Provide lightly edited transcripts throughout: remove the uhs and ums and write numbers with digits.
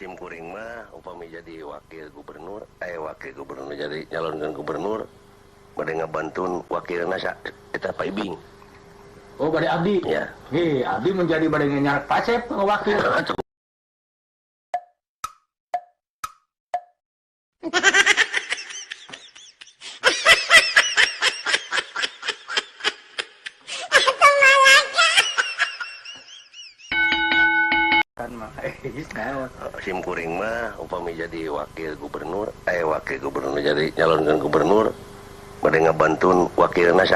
Sim kuring mah upami jadi wakil gubernur, wakil gubernur jadi nyalonkeun gubernur bade ngabantun wakilna eta Pak Ibing. Oh, bade abdi. Ya. Hei, abdi menjadi bade nyarak Pacep wakil. Sim kuring mah upami jadi wakil gubernur, wakil gubernur jadi nyalonkeun gubernur bade ngabantun wakilna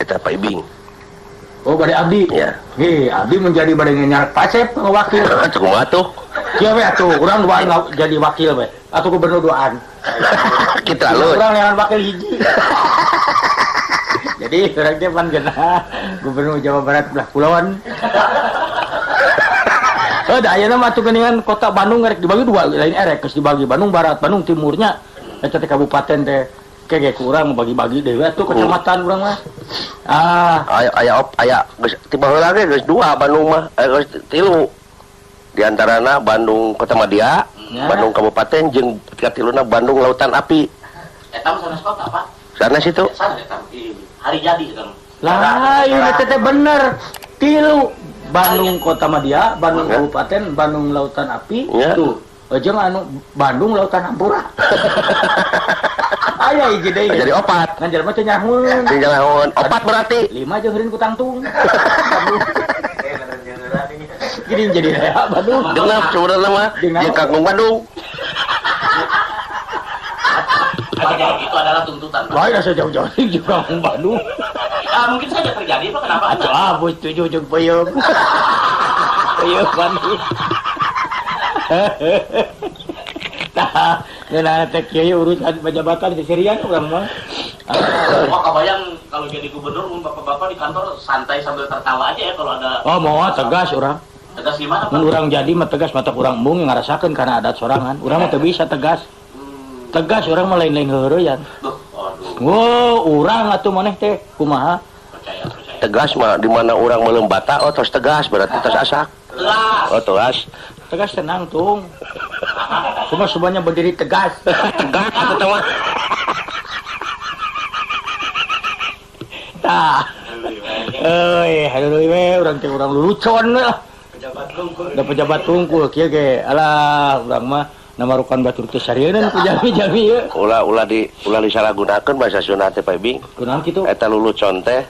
eta Pak Ibing. Oh, bade abdi. Ya. Hei, abdi menjadi bade nyarak Pacep wakil. Kumaha tuh? Kieu we atuh, urang duaan jadi wakil we. Atuh gubernur duaan. Kita lu. Urang neangan wakil hiji. Jadi urang teh pan geunah gubernur Jawa Barat belah kulon. Oh, da ayeuna mah atuh geuningan kota Bandung rek dibagi dua, lain erek geus dibagi Bandung Barat, Bandung Timurnya. Eta teh kabupaten teh kege ku urang bagi-bagi deui atuh kecamatan urang mah. Ah, aya aya geus ti baheula ge geus dua Bandung mah, geus tilu. Di antarana Bandung Kota Madia, ya. Bandung Kabupaten jeung katiluna Bandung Lautan Api. Eta mah sanes kota, Pak. Sanes itu. Sanes eta di hari jadi eta. Lah, ieu teh bener. Tilu Bandung Kota Madia, Bandung ya. Kabupaten, Bandung Lautan Api, ya. Tuh. Jeung anu Bandung Lautan Hampura. Aya hiji deui. Jadi opat. Ngan jelema teu nyahoeun. Teu nyahoeun. Opat berarti 5 jeung heureun ku tangtung. Jadi jadi rea Bandung. Genep sebenarnya mah jeung kangkung Bandung. Itu adalah tuntutan. Wah, rasa jauh-jauh jeung kangkung Bandung. Ah, mungkin saja terjadi, Pak. Kenapa? Atuh ah, bos tujuh jeung peuyeum. Peuyeum Bandung. Tah, ngeunah teh kieu urusan pejabatan seserian urang mah. Oh, kebayang kalau jadi gubernur mun bapak-bapak di kantor santai sambil tertawa aja ya kalau ada. Oh, mau tegas urang. Tegas gimana, Pak? Mun urang jadi mah tegas mata urang embung ngarasakeun kana adat sorangan. Urang mah teu bisa tegas. Tegas urang mah lain-lain heureyan. Duh, aduh. Wow, urang atuh maneh teh kumaha? Percaya, percaya. Tegas mah di mana urang meuleum bata, oh tos tegas berarti tos asak. Tegas. Oh, tegas. Tegas tenang, tung. Semua semuanya berdiri tegas. Tegas atuh mah. Tah. Euy, haduh we urang teh urang lulucon we lah. Pejabat tungkul. Da pejabat tungkul kieu ge. Alah, urang mah namarukan batur teh sarieun ku jami-jami ieu. Ulah ulah disalahgunakeun bahasa Sunda teh Pak Ibing. Kunaon kitu? Eta lulucon teh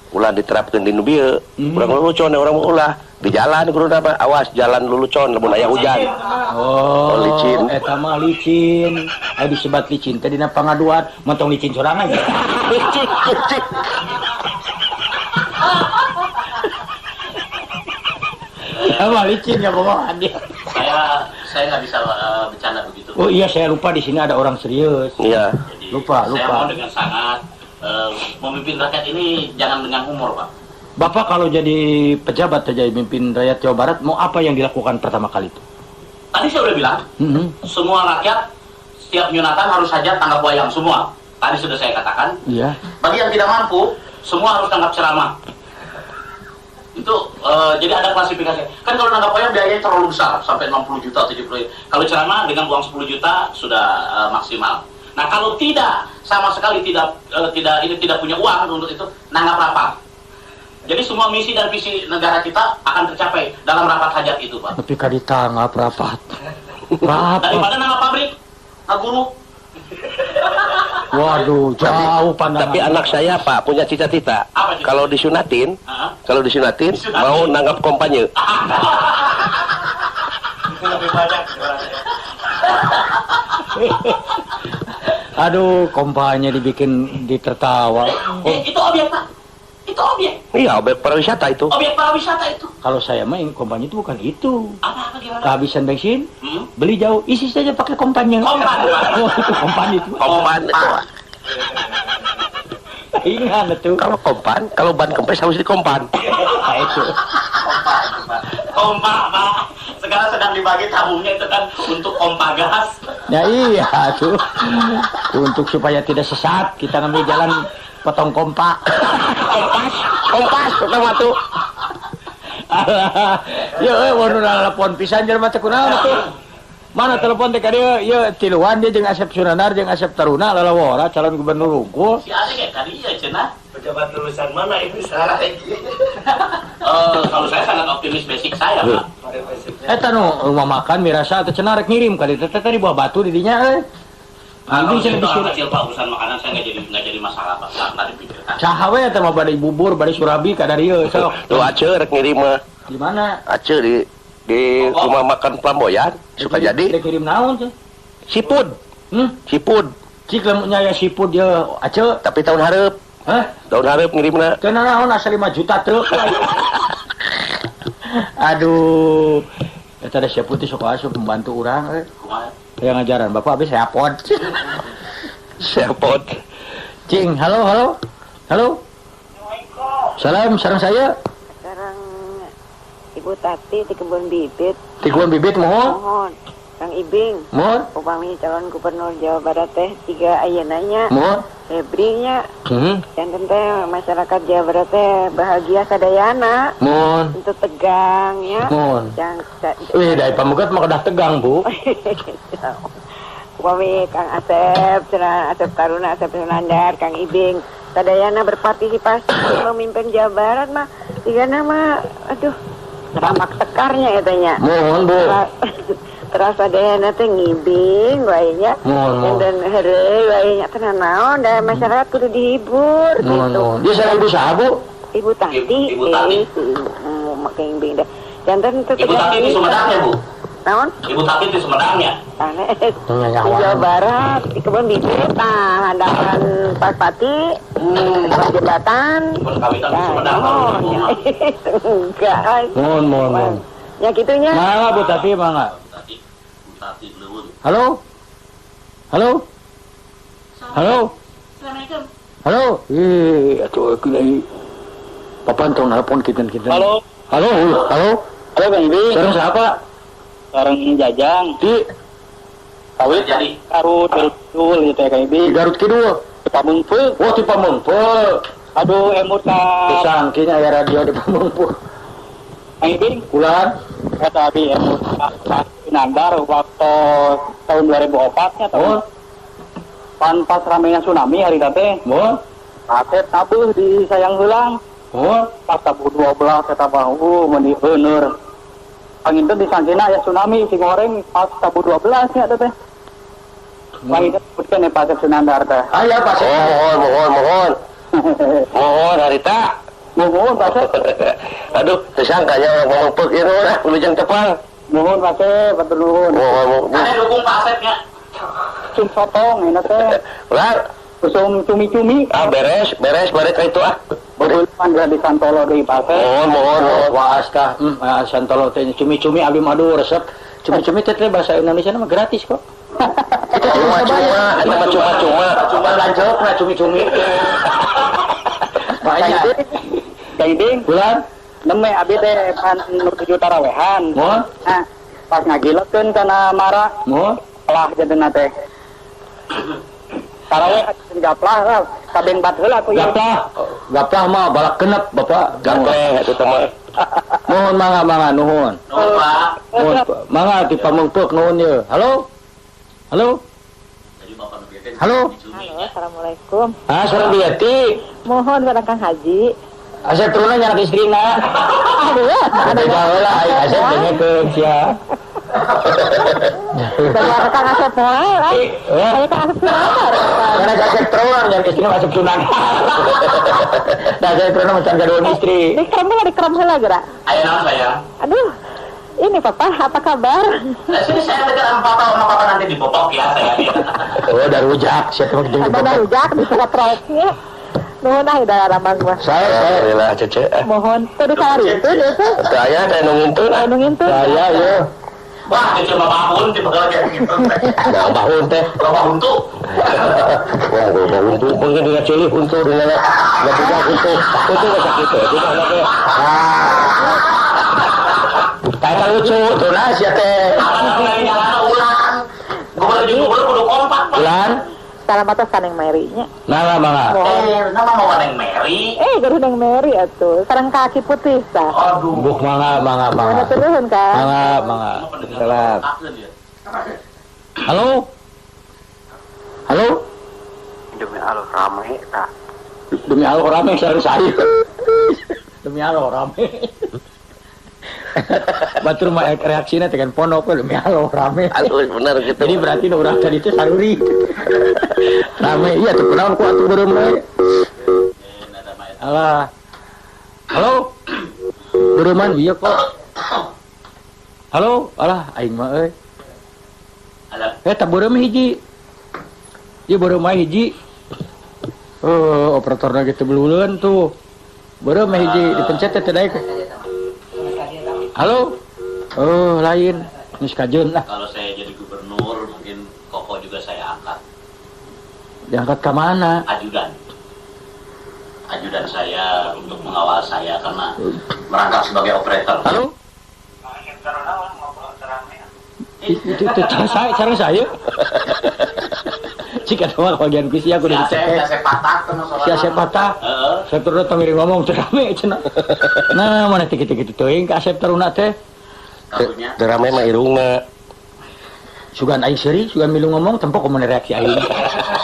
ulah diterapkeun di nu bieu. Urang lulucon urang mah ulah di jalan kudu apa? Awas jalan lulucon lamun aya hujan. Oh, licin. Eta mah licin. Aya disebat licin teh dina pangaduan, montong licin sorangan. Licin, licin. Ya mah licin ya bohongan dia. Saya nggak bisa bercanda begitu. Oh iya, saya lupa di sini ada orang serius. Iya. Jadi, lupa. Saya mau dengan sangat memimpin rakyat ini jangan dengan humor, Pak. Bapak kalau jadi pejabat atau jadi mimpin rakyat Jawa Barat, mau apa yang dilakukan pertama kali itu? Tadi saya udah bilang, semua rakyat setiap nyunatan harus saja tanggap wayang semua. Tadi sudah saya katakan. Iya. Bagi yang tidak mampu, semua harus tanggap ceramah. Itu jadi ada klasifikasi. Kan kalau nanggap wayang biayanya terlalu besar, sampai 60 juta, 70 juta. Kalau ceramah dengan uang 10 juta sudah maksimal. Nah, kalau tidak sama sekali tidak punya uang untuk itu, nanggap rapat. Jadi semua misi dan visi negara kita akan tercapai dalam rapat hajat itu, Pak. Tapi kan ditanggap rapat. Rapat. Daripada nanggap pabrik, guru. Waduh, jauh pandangan. Tapi anak saya, Pak, punya cita-cita. Kalau disunatin, mau nanggap kompanye. Itu lebih banyak orangnya. Aduh, kompanye dibikin ditertawa. Oh. Itu objek, Pak. Itu objek. Iya, objek pariwisata itu. Objek pariwisata itu. Kalau saya mah kompanye itu bukan itu. Apa gimana? Kehabisan bensin, beli jauh, isi saja pakai kompanye. Kompan. Oh, itu kompan itu. Kompan itu. Ingat itu. Kalau kompan, kalau ban kempes harus dikompan. Nah, itu. Kompan, kompa, Pak. Sekarang sedang dibagi tabungnya itu kan untuk pompa gas. Ya iya tuh. Untuk supaya tidak sesat, kita ngambil jalan potong kompa. Kompas, kompas pertama tuh. Ya euy nu telepon pisan jelema teh kunaon atuh. Mana telepon teh ka dieu ieu tiluan dia jeung Asep Sunandar jeung Asep Taruna lalawora calon gubernur unggul. Si Ade ge ka dieu cenah. Pejabat lulusan mana ini salah lagi. Kalau saya sangat optimis basic saya, Pak. Eta nu rumah makan mirasa teh cenah rek ngirim ka dieu teh di buah batu di dinya euy. Nah, itu kecil Pak, urusan makanan saya nggak jadi masalah Pak, nggak dipikirkan. Saha we eta mah bade bubur, bade surabi ka dieu sok. Tuh Aceh rek ngirim mah. Di mana? Aceh di rumah makan Flamboyan, suka jadi. Dikirim naon teh? Sipud. Sipud. Cik lamun aya sipud ye Aceh. Tapi tahun hareup. Hah? Tahun hareup ngirimna. Teu naon asa 5 juta truk. Aduh. Eta da sipud teh sok asup pembantu urang euy. Kumaha? Yang ngajaran bapak habis repot. Repot. Cing, halo, halo. Halo. Assalamualaikum. Salam, sareng saya. Sareng Ibu Tati di Kebun Bibit. Di Kebun Bibit mohon. Mohon. Kang Ibing. Mohon. Upami calon gubernur Jawa Barat teh tiga ayeuna nya. Mohon. Febri nya. Janten teh masyarakat Jawa Barat teh bahagia sadayana. Mohon. Untuk tegang ya. Mohon. Yang wih, dari pamugat mah kedah tegang, Bu. Upami Kang Asep, cenah Asep Taruna, Asep Sunandar, Kang Ibing sadayana berpartisipasi memimpin Jawa Barat mah tiga nama aduh ramak tekarnya etanya. Mohon, Bu. Terasa dayana teh ngibing wae nya. Dan heureuy wae nya teh naon da masyarakat kudu dihibur gitu. Dia sareng ibu saha, Bu? Ibu Tati. Ibu Tati. Make ngibing dah. Janten teh Ibu Tati di Sumedang ya, Bu? Naon? Ibu Tati di Sumedang ya? Sanes. Di Jawa Barat, di Kebun Bibit, tah handapan Pasupati, depan jembatan. Kebun kawitan di Sumedang. Enggak. Mohon, mohon, mohon. Ya gitunya. Mangga Bu Tati, mangga. Halo? Halo? Halo? Assalamualaikum. Halo? Ih, atuh aku lagi. Papan tong nelpon kinten-kinten. Halo. Halo, halo. Halo Bang Ibing. Sareng siapa? Sareng Jajang. Di Kawit jadi Garut Kidul gitu ya Kang Ibing. Di Garut Kidul. Di Pamengpeuk. Oh, di Pamengpeuk. Aduh, emut ka. Disangkinya aya radio di Pamengpeuk. Kang Ibing, Kulan. Kata abi emut ka Nandar waktu tahun 2004 nya tahun. Pan pas ramenya tsunami hari teh. Oh. Kaset tabuh di Sayang Heulang. Oh, pas tabuh 12 eta bau meuni beuneur. Panginten di Sangkina aya tsunami si goreng pas tabuh 12 nya teh. Panginten sebutkeun ya Pak Sunandar teh. Aya Pak. Mohon, mohon, mohon. Mohon harita. Mohon Pak. Aduh, tersangkanya orang Pamengpeuk ieu lah, wilujeng tepang. Mohon Pak Asep, hatur nuhun. Mohon, mohon. Saya dukung Pak Asep nya. Usum sotong enak teh. Ulah. Usum cumi-cumi. Ah, beres, beres, beres ka itu ah. Berulang di Santolo deui Pak Asep. Mohon, mohon, mohon. Wah, astah, Santolo teh cumi-cumi abi mah aduh resep. Cumi-cumi teh bahasa Indonesia mah gratis kok. Cuma-cuma, eta mah cuma-cuma. Cuma lanjut mah cumi-cumi. Banyak. Kang Ibing, Bulan. Neme abi teh pan nuju tarawehan. Mohon. Nah, pas ngagilekeun kana mara. Mohon. Lah jadena teh. Taraweh gaplah lah, kabeng bat heula aku ya. Gaplah. Gaplah mah balak genep Bapak. Gaplah eta mah. Mohon mangga mangga nuhun. Nuhun Pak. Mohon mangga di Pamengpeuk nuhun ye. Halo? Halo? Halo? Halo, assalamualaikum. Ah, sareng Biati. Mohon pada Kang Haji. Asep turunnya nyarak istrina. Aduh, ada jauh lah, Asep dengekeun sia. Dari Kang Asep moal, saya Kang Asep Sunandar. Karena Asep turun nyarak istrina Asep Sunandar. Nah, saya turun macam gaduh istri. Dikrom heula, dikrom heula geura. Aya naon saya? Aduh. Ini Papa, apa kabar? Nah, sini saya dekat sama Papa, nanti dibobok ya saya. Oh, dari rujak, siapa mau dibobok? Ada rujak di surat proyeknya. Nuhun ah udah ramang gua. Saya alhamdulillah Cece. Mohon teu dicari itu itu. Saya teh nu ngintun. Nu ngintun. Saya ya. Wah, Cece mah bahun tipe kayak gitu. Nah, bahun teh, bahun tuh. Wah, bahun tuh mungkin dina ceulih untuk dina rujak untuk. Untuk masa kitu. Itu mah teh. Kayak lucu tuh lah sia teh. Ulang. Gubernur kudu kompak. Ulang. Salam atas ka Neng Mary nya. Nah, mangga. Nama mau Neng Mary. Gaduh Neng Mary atuh. Sareng kaki putih tah. Aduh. Buk mangga, mangga, mangga. Nuhun Kang. Mangga, mangga. Salam. Halo. Halo. Demi Allah rame tah. Demi Allah rame sareng saya. Demi Allah rame. Batur mah reaksina teh kan pondok we demi Allah rame. Aduh bener gitu. Jadi berarti nu urang tadi teh saruri. Rame iya tuh kunaon ku atuh beureum we. Alah. Halo. Beureman ieu kok. Halo, alah aing mah euy. Halo. Tah beureum hiji. Ieu beureum mah hiji. Oh, operatorna gitu belulun tuh. Beureum mah hiji dipencet teh teh daek. Halo. Oh, lain. Geus kajeun lah. Kalau saya jadi gubernur, mungkin Koko juga saya angkat. Diangkat ke mana? Ajudan. Ajudan saya untuk mengawal saya karena merangkap sebagai operator. Halo. Itu cara saya. Jika ada bagian kuisi aku udah dicek. Si Asep patah. Saya terus ngiring ngomong terame cenah. Nah, mana tiki-tiki teuing ka Asep Taruna teh. Terame mah irungna. Sugan aing seuri, sugan milu ngomong tempo kumaha reaksi aing.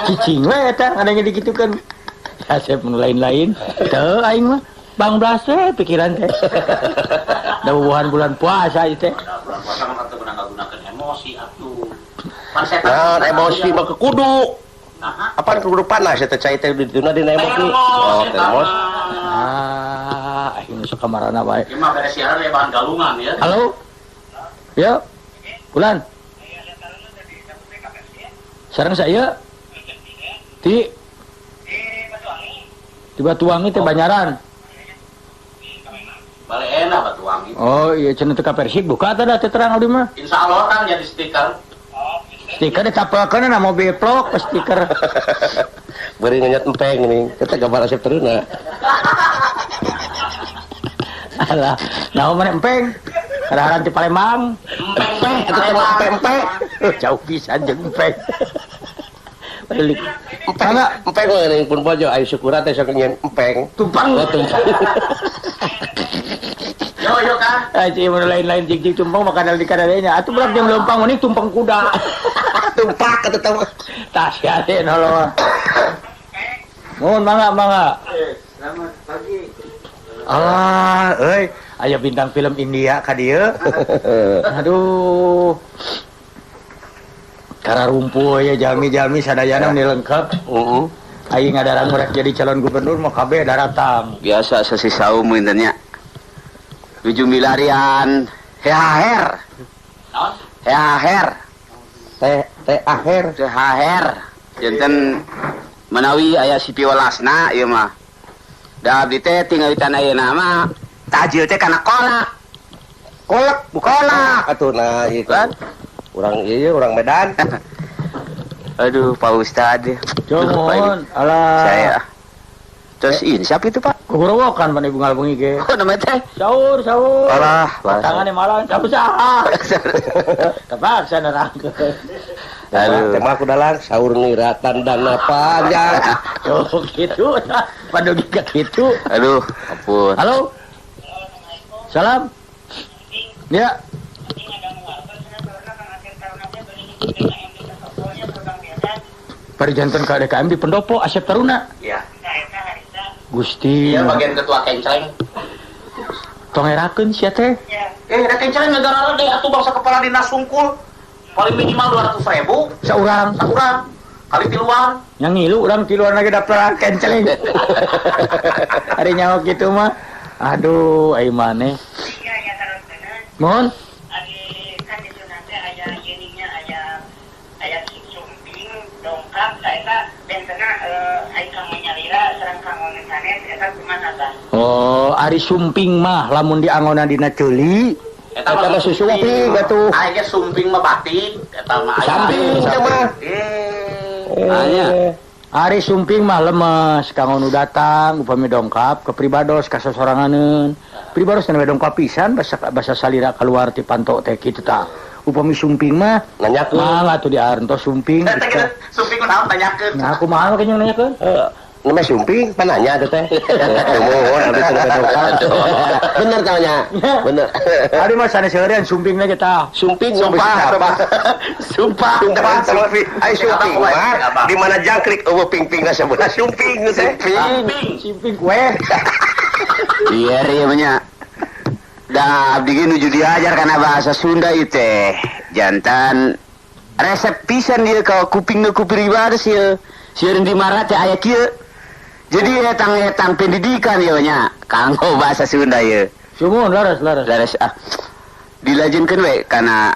Cicing we eta ngadenge dikitukeun. Asep nu lain-lain. Teu aing mah bang blas we pikiran teh. Da bubuhan bulan puasa ieu teh. Bulan puasa mah teu meunang ngagunakeun emosi atuh. Nah, emosi mah kekudu. Apaan kekudu panas eta cai teh dituna dina emosi. Oh, termos. Ah, aing sok kamarana bae. Ieu mah beres siaran ya bahan galungan ya. Halo. Ya. Bulan. Sareng saya di Batuwangi teh Banyaran. Bale enak Batuwangi. Oh iya cenah teu ka Persib buka teh da teh terang abdi mah. Insyaallah kan jadi stiker. Stiker ditapelkeun na mobil plok stiker. Bari ngenyet empeng nih, kita gambar Asep Taruna. Alah, naon mana empeng? Kadaharan ti Palembang. Empeng, eta teh empeng. Jauh pisan jeung empeng. Balik. Empeng, empeng we pun bojo aya syukuran teh sok nyen empeng. Tumpang. Oh, tumpang. Yo yo Kang. Ah, mun lain-lain jig-jig tumpang makanan di kadadenya. Atuh berak jam leumpang meuning tumpang kuda. Tumpak atuh teh. Tah sia teh nolong. Mohon mangga mangga. Selamat pagi. Alah, euy, aya bintang film India ka dieu. Aduh. Kararumpuh ya jalmi-jalmi sadayana meni lengkap. Heeh. Aing ngadarang rek jadi calon gubernur mah kabeh daratang. Biasa sesi saum inten nya. Nuju milarian THR. Naon? THR. THR. THR. Janten menawi aya si piwelasna ieu mah. Da abdi teh tinggal ayeuna mah tajil teh kana kolak. Kolak bukan kolak atuh nah ieu kan. Urang ieu urang Medan. Aduh Pak Ustad. Cuman alah. Saya. Terus ini siapa itu Pak? Kukurowokan pan ibu ngalbengi ge. Oh namanya teh? Sahur, sahur. Alah, tangane malang siapa saha. Terpaksa nerangkeun. Aduh, teh mah kudalang sahur niratan dana panjang. Oh gitu. Padugi ka kitu. Aduh, ampun. Halo. Salam. Ya. Parijanten ka DKM di Pendopo Asep Taruna. Iya. Gusti. Iya bagian ketua kencleng. Tongerakeun sia teh. Da kencleng negara deh atuh bangsa kepala dinas sungkul. Paling minimal 200.000 saurang. Saurang. Kali tiluan. Yang ngilu urang tiluan lagi daftar kencleng. Ari nyawa kitu mah. Aduh, ai maneh. Mohon. Oh, ari sumping mah lamun diangonan dina ceuli eta mah sumping atuh. Aya ge sumping mah batik eta mah samping mah. Aya. Ari sumping mah lemes kanggo nu datang upami dongkap ke pribados ka sasoranganeun. Pribados teh dongkap pisan basa salira keluar ti panto teh kitu tah. Upami sumping mah nanyakeun. Mangga atuh diarentos sumping. Sumping kunaon tanyakeun. Nah, kumaha mah kenyang nanyakeun? Heeh. Namanya sumping, pananya ada teh. Nuhun, abdi teh bener tanya. Bener. Ari mah sanes heureun sumping lagi tah. Sumping sumpah. Sumpah. Sumpah. Ai sumping mah di mana jangkrik eueuh ping-ping sebelah sumping teh. Sumping, sumping kue. Iya ieu mah nya. Da abdi ge nuju diajar kana bahasa Sunda ieu teh. Jantan resep pisan ieu ka kuping nu ku pribadi ieu. Sieun di mara teh aya kieu. Jadi etang-etang pendidikan ieu nya kanggo bahasa Sunda ieu. Sumuhun laras laras. Laras ah. Dilajengkeun we kana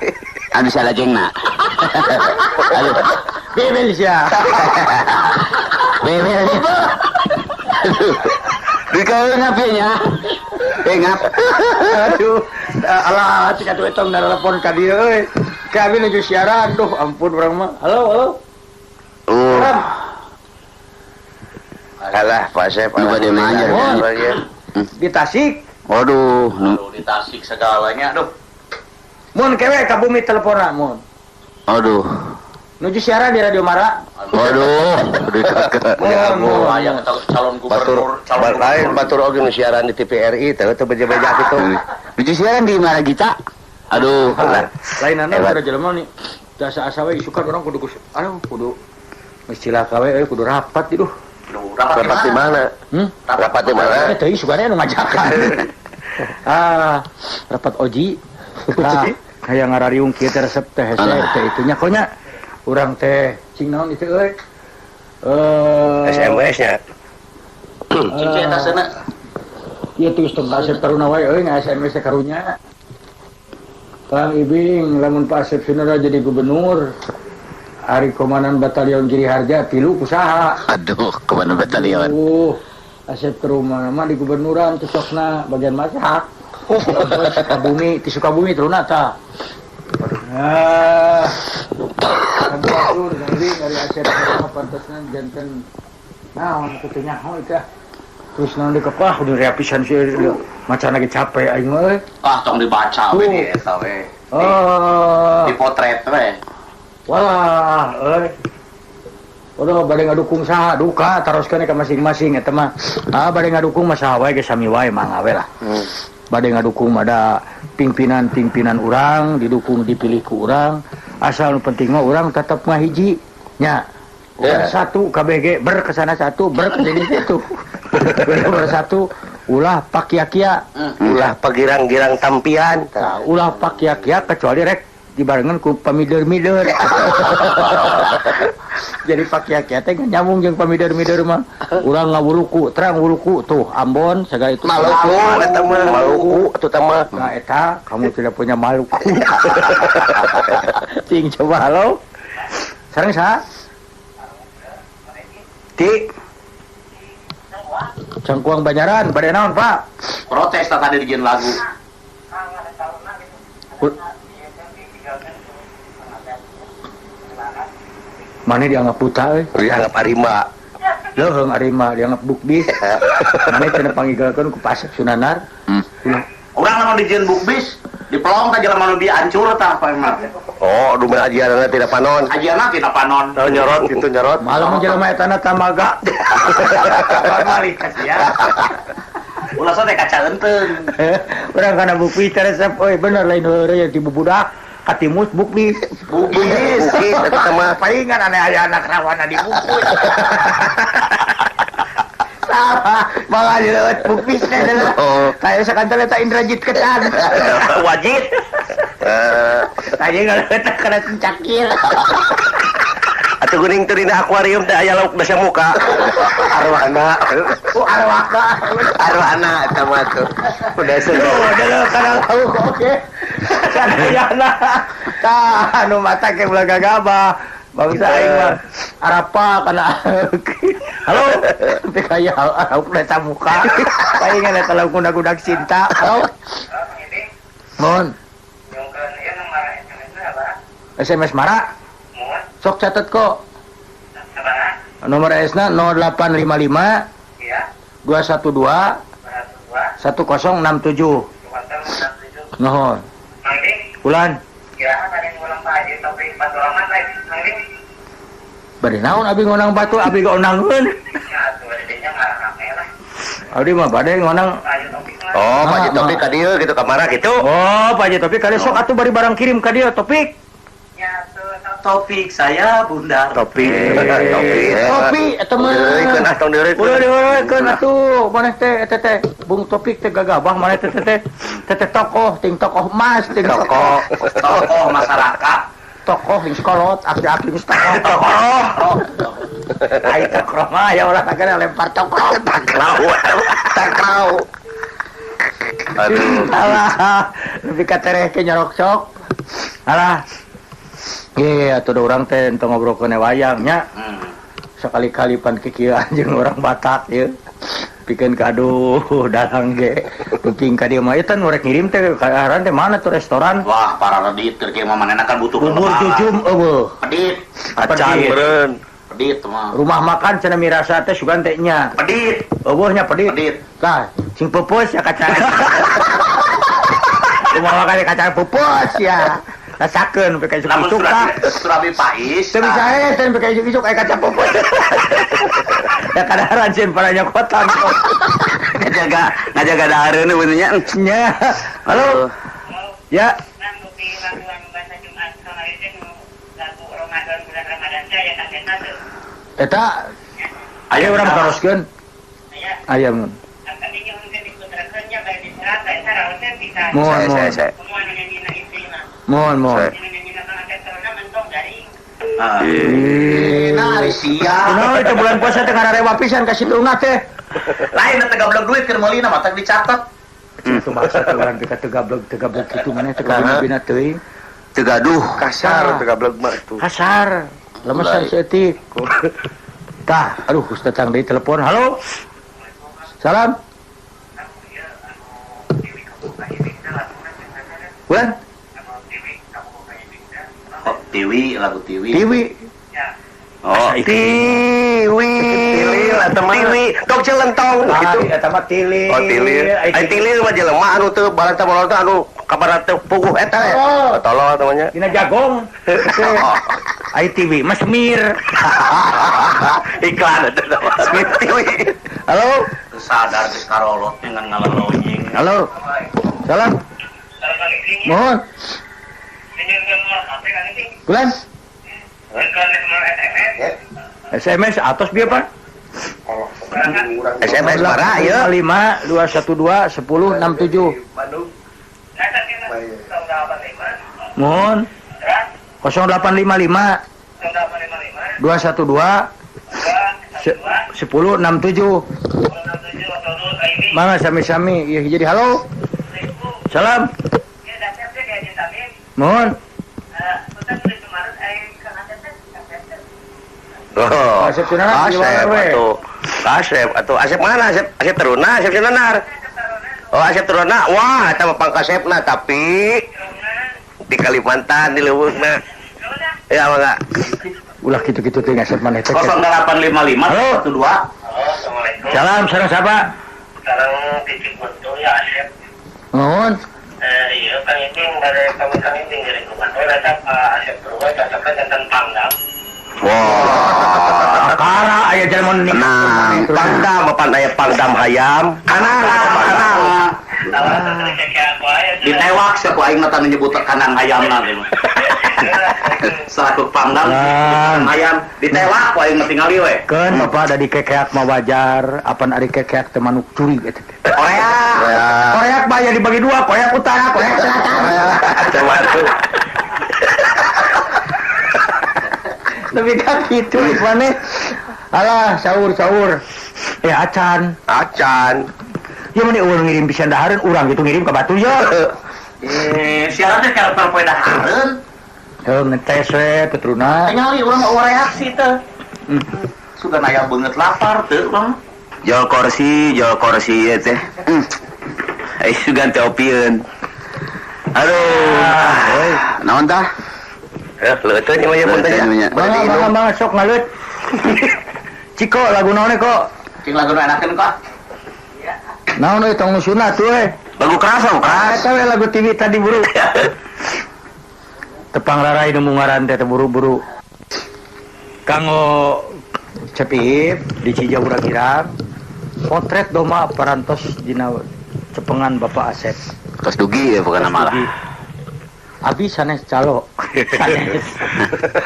anu salajengna. Aduh. Bebel sia. Bebel. Aduh. Dikaeun ngap nya. Ngap. Aduh. Alah cik atuh etong telepon ka dieu euy. Kami nuju siaran, duh ampun urang mah. Halo, halo. Alah, Pak Sep, nu bade manjer di Tasik. Waduh, aduh di Tasik segalanya, aduh. Mun kewe ka bumi teleponna mun. Aduh. Nuju siaran di Radio Mara. Waduh, aya calon gubernur, calon lain batur oge nu siaran di TVRI teh teu beja-beja kitu. Nuju siaran di Maragita. Aduh, lain anu udah jelema nih. Jasa asa we isukan urang kudu aduh kudu geus cilaka we euy kudu rapat iduh. Rapat di mana? Rapat di mana? Teh isukane anu ngajakan. Ah, rapat oji. Nah, kayak ngarariung kieu teh resep teh hese teh itunya konya urang teh cing naon itu euy. SMS nya. Cing eta seuna. Ieu tuh tong kasep taruna wae euy nga-SMS teh karunya. Kang Ibing lamun Pak Asep Sunandar jadi gubernur ari komandan batalion Giri Harja tilu kusaha. Aduh, komandan batalion. Asep ke rumah mah di gubernuran tusokna bagian masak. Sukabumi, di Sukabumi teruna tah. Ah. Aduh, dari Asep mah pantesna janten naon kitu nyaho teh. Terus naon dikepah udah reapisan sih macan lagi capek aing mah euy. Ah, tong dibaca we di eta we. Oh. Di potret we. Wah, euy. Udah bade ngadukung saha duka taroskeun ka masing-masing eta mah. Ah bade ngadukung mah saha wae ge sami wae mangga we lah. Bade ngadukung mah da pimpinan-pimpinan urang didukung dipilih ku urang, asal nu penting mah urang tetep ngahiji nya. Yeah. Satu KBG berkesana satu berkesini situ. Bersatu ulah pakia-kia, ulah pagirang-girang tampian. Nah, ulah pakia-kia kecuali rek dibarengan ku pamider-mider. Jadi pakia-kia teh nyambung jeung pamider-mider mah. Urang ngawuluku, terang wuluku tuh Ambon segala itu. Maluku eta mah, Maluku atuh teh mah. Nah eta kamu tidak punya Maluku. Cing coba halo. Sareng saha? Ti Cangkuang Banyaran, bade naon, Pak? Protes tak tadi dijieun lagu. Mana dianggap buta euy? Dianggap arima. Leuheung arima, dianggap bukbis. Mana cenah pangigalkeun ku Pak Asep Sunandar. Urang lamun dijieun bukbis, dipelong tah jelema nu diancur tah Pak Emang. Oh, dumen ajianna tidak panon. Ajianna tidak panon. Oh, nyorot gitu nyorot. Malam jelema eta na tamaga. Balik kasihan. Ulah teh kaca eunteng. Urang kana bukbis teh resep euy bener lain heureuy ti bubudak. Katimus bukbis. Bukbis eta mah palingan aneh aya anak rawana di bukbis. Salah, malah dileueut bukbis teh. Kayak sakantel eta Indrajit ketan. Wajit. Tadi ngaleueut kana cakil. Atuh geuning teh dina akuarium teh aya lauk dasa muka. Arwana. Oh, arwana. Arwana eta mah tuh. Udah udah kana lauk oke. Sadayana. Tah anu mata ke ulah gagabah. Bangsa aing mah arapa kana. Halo. Teh kaya lauk dasa muka. Palingan eta lauk gudak cinta. Halo. Mohon. SMS Mara. Sok catet kok. Nomor S-na 0855 212 1067. Nuhun. Bulan. Bade naon abi ngonang batu abi ge onangeun. Abdi mah bade ngonang. Oh, Pak Haji Topik ka dieu kitu kamara kitu. Oh, Pak Haji Topik ka dieu sok atuh bari barang kirim ka dieu Topik. Topik saya bundar. Topik. Topik eta mah. Deureuykeun ah tong deureuykeun. Ulah deureuykeun atuh maneh teh eta teh Bung Topik teh gagabah maneh teh teh teh tokoh ting tokoh emas ting tokoh tokoh masyarakat. Tokoh geus kolot aki-aki geus tokoh. Tokoh. Ai tokoh mah ya ulah kagak lempar tokoh. Takrau. Takrau. Aduh. Alah, lebih ka tereh ke nyorok sok. Alah. Iya, atuh urang teh entong ngobrolkeun wayang nya. Sekali-kali pan kikieuan jeung urang Batak ieu. Pikeun ka aduh dalang ge. Kuping ka dieu mah ieu teh nu rek ngirim teh ka aran teh mana tuh restoran? Wah, para redit keur kieu mah manehna kan butuh bubur jujum eueuh. Pedit, acan meureun. Pedit mah. Rumah makan cenah mirasa teh sugan teh nya. Pedit. Eueuh nya pedit. Pedit. Tah, sing pupus ya kaca. Rumah makan kaca pupus ya. Rasakeun pek isuk-isuk tah. Surabi pais. Teu bisa teh pek isuk-isuk aya kaca pupus. Ya kadaharan sieun paranya kotan. Ngajaga dahareun bener nya. Nya. Halo. Ya. Eta aya urang taroskeun. Aya mun. Mohon. Mohon. Nah, sia. Kunaon itu bulan puasa teh ngararewa pisan ka situ teh. Lain teh gablek duit keur meulina mah teh dicatet. Itu maksa teh urang teh gablek kitu maneh teh kabina teuing. Teu gaduh kasar teu gablek mah tuh. Kasar. Lemesan saeutik. Tah, aduh geus datang deui telepon. Halo. Salam. Bulan? Tiwi, lagu Tiwi. Tiwi. Oh, Tiwi. Tilil eta mah Tiwi, tong celentong gitu. Eta mah tilil. Oh, tilil. Ai tilil mah jelema anu teu balanta balanta anu kabarna teu puguh eta. Oh, tolol namanya. Dina jagong. Ai Tiwi mah semir. Iklan eta mah. Semir Tiwi. Halo. Sadar geus karolot ngan ngalaloying. Halo. Salam. Mohon. Bulan? SMS atos bieu Pak? SMS bara ieu 5 212 10 67. Mohon. 0855 212 10 67. Mangga sami-sami ieu jadi halo. Salam. Mohon. Oh, Asep Sunanar Asep atau Asep atau Asep mana? Asep Asep Teruna, Asep Sunanar. Oh, Asep Teruna. Wah, eta mah pangkasepna tapi di Kalimantan di leuweungna. Ya mangga. Ulah kitu-kitu teh Asep maneh teh. 0855 12. Assalamualaikum. Salam sareng sapa? Sareng Titik Buntu ya Asep. Nuhun. Iya, Kang Ibing bade kami Kang Ibing dari Kumaha eta Pak Asep Teruna cocokna janten pangdam. Wah, kara aya jelema nu nikah. Pangdam apa aya pangdam hayam? Kanang, kanang. Ditewak sia ku aing mah tah nyebut kanang hayamna teh. Selaku pangdam hayam ditewak ku aing mah tingali we. Keun bapak da dikekeak mah wajar, apan ari kekeak teh manuk curi eta teh. Korea. Korea mah aya dibagi dua, Korea Utara, Korea Selatan. Coba tuh. Lebih kan gitu mana? Alah, sahur. Acan. Acan. Ya mana urang ngirim pisan dahareun, urang gitu ngirim ka batu ya. Siaran teh karakter poe dahareun. Heuh ngetes we Petruna. Tingali urang mah reaksi teh. Sugan aya beungeut lapar teu urang. Jol korsi ieu teh. Ai sugan teh opieun. Aduh. Naon tah? Leuteun ieu mah ya punten. Bang sok ngaleut. Ciko lagu naon kok? Cing lagu nu enakeun kok. Naon euy tong nu sunat we. Lagu keras, lagu keras. Eta we lagu TV tadi buru. Tepang rarai nu ngaran teh buru-buru. Kanggo Cepip di Cijawura Girang potret doma parantos dina cepengan Bapak Asep. Tos dugi ya bukan nama lah. Abi sanes calo.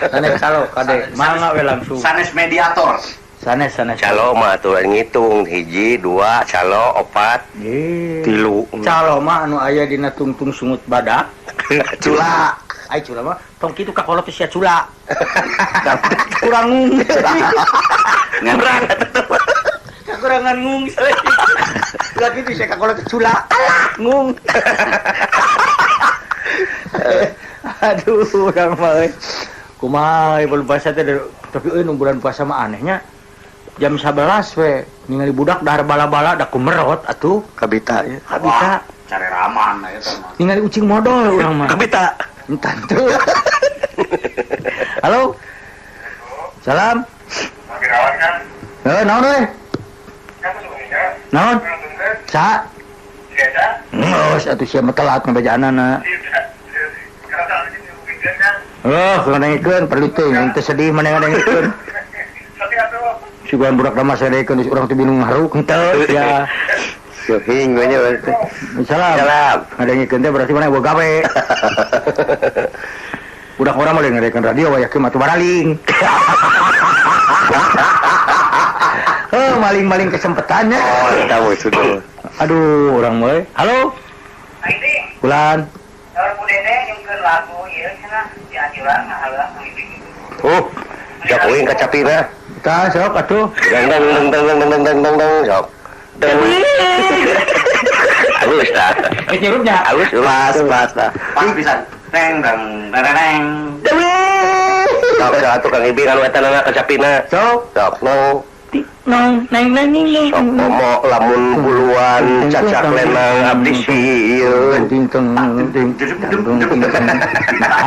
Sanes calo kade mangga we langsung. Sanes mediator. Sanes calo mah atuh ngitung 1 2 calo 4 3. Calo mah anu aya dina tungtung sungut badak. Cula. Ai cula mah tong kitu ka kolot sia cula. Kurang ngung. Kurang kekurangan ngung. Lagi bisa ka kolot cula. Alah ngung. Aduh, urang mah euy. Kumaha bulan puasa teh tapi euy nu bulan puasa mah anehnya. Jam 11 we ningali budak dahar bala-bala da kumerot atuh kabita ya. Kabita. Cari raman eta mah. Ningali ucing modol urang mah. Kabita. Entan tuh. Halo. Salam. Pagirawan kan? Heuh, naon we? Naon? Sa? Geus atuh sia mah telat ngabajaanana. Oh, ngadengikeun perlu teuing teu sedih maneh ngadengikeun. Sugan budak mah sadekeun urang teh bingung haruk henteu ya. Hing we nya. Salam. Salam. Ngadengikeun teh berarti maneh boga gawe. Budak urang mah ngadengikeun radio aya kieu mah atuh baraling. Heuh, maling-maling kesempatannya. Oh, eta we sudah. Aduh, urang mah. Halo. Bulan. Saur Bu Dede nyungkeun lagu ieu cenah dianjuran ngahaleuang Kang Ibing. Oh, jak uing kacapina. Tah sok atuh. Dang dang dang dang dang dang dang dang sok. Halus tah. Geus nyurupnya. Halus pas pas tah. Pas pisan. Teng dang dang dang. Sok atuh Kang Ibing anu eta na kacapina. Sok. Sok nong. Nong neng neng neng neng. Sok komo lamun buluan cacak lenang abdi sieun. Ting teng ting ting.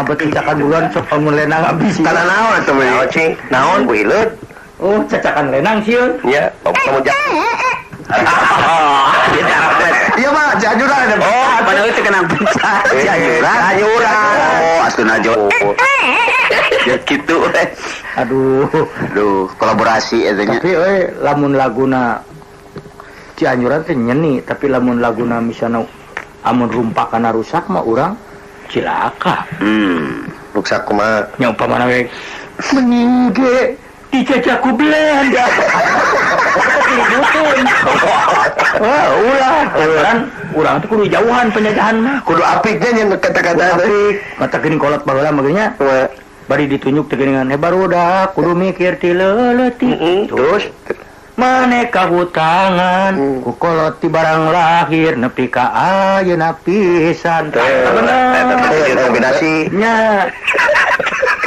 Abet cacakan buluan sok lamun lenang abdi sieun. Kana naon atuh mah cing? Naon bu ileut? Oh, cacakan lenang sieun. Nya, lamun jak. Iya mah Cianjuran ada. Oh, padahal itu kena pencak Cianjuran. Cianjuran. Oh, asuna jo. Ya gitu. Aduh, aduh, kolaborasi eta nya. Tapi euy lamun laguna Cianjuran teh nyeni, tapi lamun laguna misalna amun rumpakana rusak mah urang cilaka. Rusak kumaha? Nya upamana we meningge dicacaku Belanda. Wah, ulah kan urang teh kudu jauhan penjajahan mah. Kudu apiknya nya kata-kata apik. Mata geuning kolot baheula mah nya. Bari ditunjuk teh geuningan barudak kudu mikir ti leuletik. Terus maneka hutangan ku kolot ti barang lahir nepi ka ayeuna pisan. Bener. Kombinasi nya.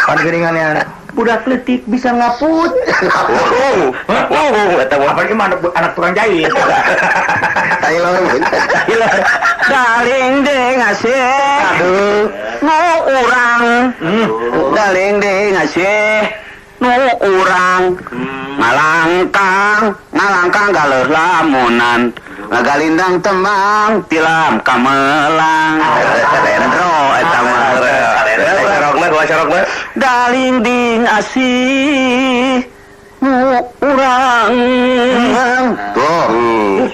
Pan geuningan budak letik bisa ngaput. Oh, eta mah apalagi mah anak tukang jahit. Taylor. Daling ding asih. Aduh. Nu urang. Daling ding asih. Nu urang. Ngalangkang, ngalangkang galeuh lamunan. Ngagalindang tembang tilam kamelang. Retro eta mah. Carokna dua carokna. Daling ding asih nu urang. Tuh.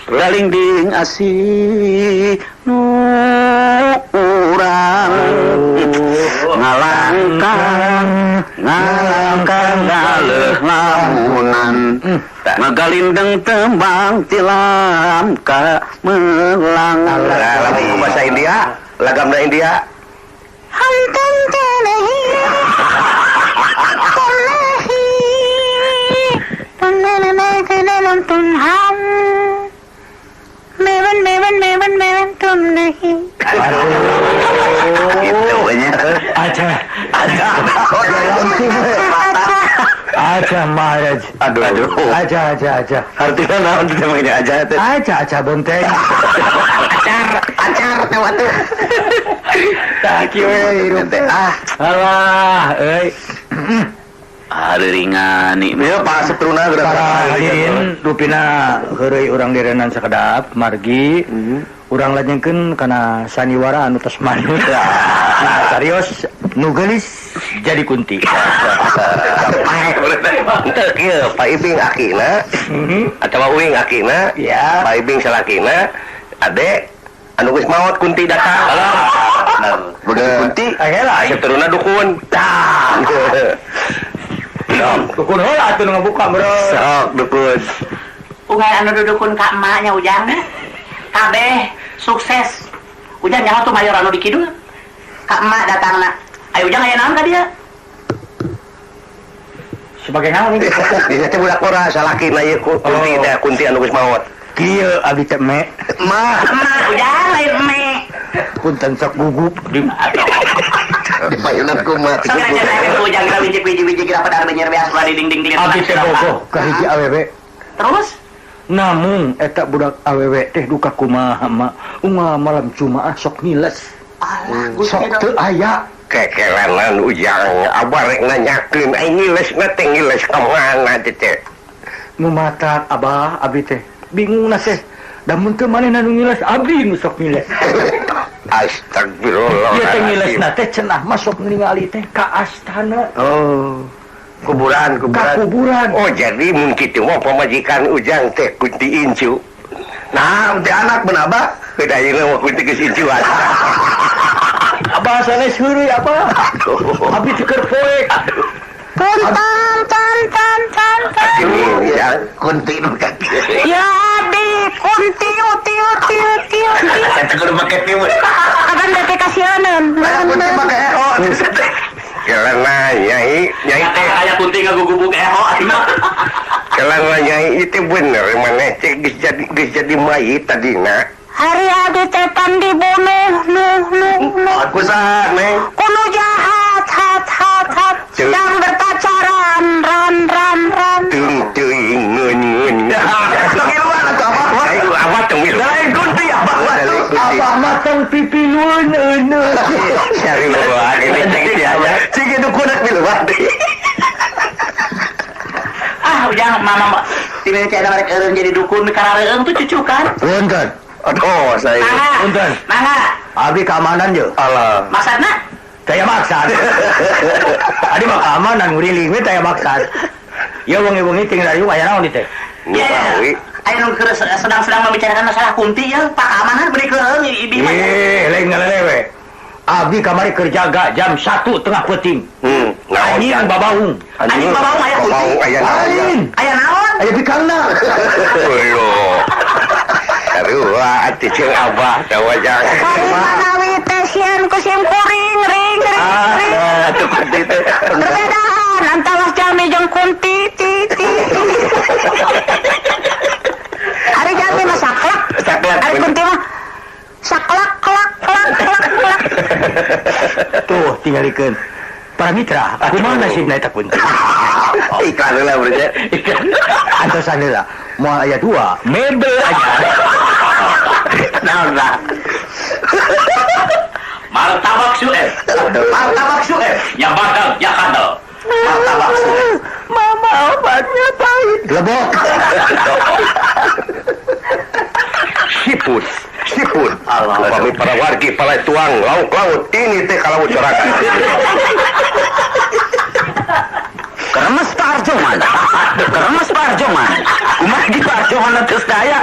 Daling ding asih nu urang. Ngalangkang, ngalangkang galeuh lamunan. Ngagalindeng tembang tilam kamelang. Lagu bahasa India, lagamna India. Hum tum nahi, tum nahi, tum na tum hum, mewan mewan mewan mewan tum nahi. Gitu nya. Aja, aja, aja Maharaj. Aduh, aduh. Aja, aja, aja. Artinya naon teh mah aja teh. Aja, aja bonteng. Acar, acar teh watu. Tah kieu we hirup teh. Ah, alah euy. Aduh ringani. Ieu Pak Setruna geura. Para hadirin rupina heureuy urang direnan sakedap margi. Urang lajengkeun kana saniwara anu tos manut. Nah, serius Nu geulis jadi kunti. Henteu kieu Pak Ibing akina atawa uing akina, ya. Pak Ibing salakina, ade anu geus maot kunti datang. Alah. Begitu kunti, heula Asep Taruna dukun. Tah. Dukun heula atuh nu ngabuka meureun. Sok dukun. Unggal anu dudukun ka emaknya Ujang. Kabeh sukses. Ujang nyaho tuh mayor anu di kidul. Ka emak datangna. Ayo Ujang aya naon ka dia? Sebagai naon ieu? Dia teh budak ora salakina ieu kunti teh kunti anu geus maot. Kieu abdi teh me. Mah, emak Ujang lain me. Punten sok gugup di di payunan kumaha. Sok ngajaran Ujang geura wiji-wiji geura padahal benyer beas ulah di dinding dinding. Abdi teh bogoh ka hiji awewe. Terus namung eta budak awewe teh duka kumaha mah unggal malam Jumaah sok ngiles. Alah, sok teu aya. Kekelanan Ujang, abah rek nanyakeun aing ngiles na teh ngiles ka mana teh. Nu matak abah abdi teh bingung na teh. Da mun teu manehna nu ngiles abdi nu sok ngiles. Astagfirullah. Ieu teh ngilesna teh cenah mah sok ningali teh ka astana. Oh. Kuburan, kuburan. Ka kuburan. Oh, jadi mun kitu mah pamajikan Ujang teh kunti incu. Nah, teh anak mun abah, beda ayeuna mah kunti geus incuan. Abah sanes heureuy abah. Abdi teu keur poek. Tan tan tan tan tan. Kunti nu ka kieu. Ya abdi kunti uti uti uti uti. Eta kudu make timun. Kapan teh kasihaneun. Kunti make eho. Kelana nyai, nyai teh aya kunti ngagugubug eho atuh. Kelana nyai itu bener maneh teh geus jadi mayit tadina. Hari abdi teh pan dibunuh nuh nuh nuh. Aku saha neng? Kuno jahat hat hat hat. Sedang berpacaran ran ran ran. Tung teuing ngeun ngeun. Tong atuh abah mah. Abah tong milu. Lain kunti abah mah. Abah mah tong pipilueun euneuh. Cari luar ini cing dia. Cing dukun miluan. Ah Ujang mama tiba-tiba ada mereka eureun jadi dukun karareung tuh cucukan. Punten. Aduh, saya. Punten. Mangga. Abdi keamanan je. Alah. Maksudna? Taya maksad. Abdi mah keamanan nguriling we taya maksad. Ya wengi-wengi tinggal riung aya naon teh. Ya. Aya nu keur sedang-sedang membicarakan masalah kunti ya, Pak keamanan beri keuheung ibi mah. Eh, lain ngalelewe. Abdi kamari keur jaga jam 1 tengah peuting. Anjing babaung. Anjing babaung aya kunti. Lain. Aya naon? Aya bikangna. Aduh. Sarua atuh jeung abah teh wajang. Manawi teh sieun ku sim kuring ring ring ring. Atuh kunti teh. Perbedaan antara jalmi jeung kunti ti ti. Ari jalmi mah saklek. Ari kunti mah saklek klak klak klak klak. Tuh tingalikeun. Para mitra, kumaha nasibna eta kunti? Iklan heula berarti. Iklan. Antosan heula. Moal aya 2, mebel aja. Naon lah. Martabak suef. Martabak suef. Ya badal, ya kadal. Martabak suef. Mama obatnya pahit. Lebok. Siput, siput. Upami para wargi palai tuang lauk laut ini teh kalau corakan. Keremes Pak Arjoman. Keremes Pak Arjoman. Kumaha di Pak Arjoman teu daya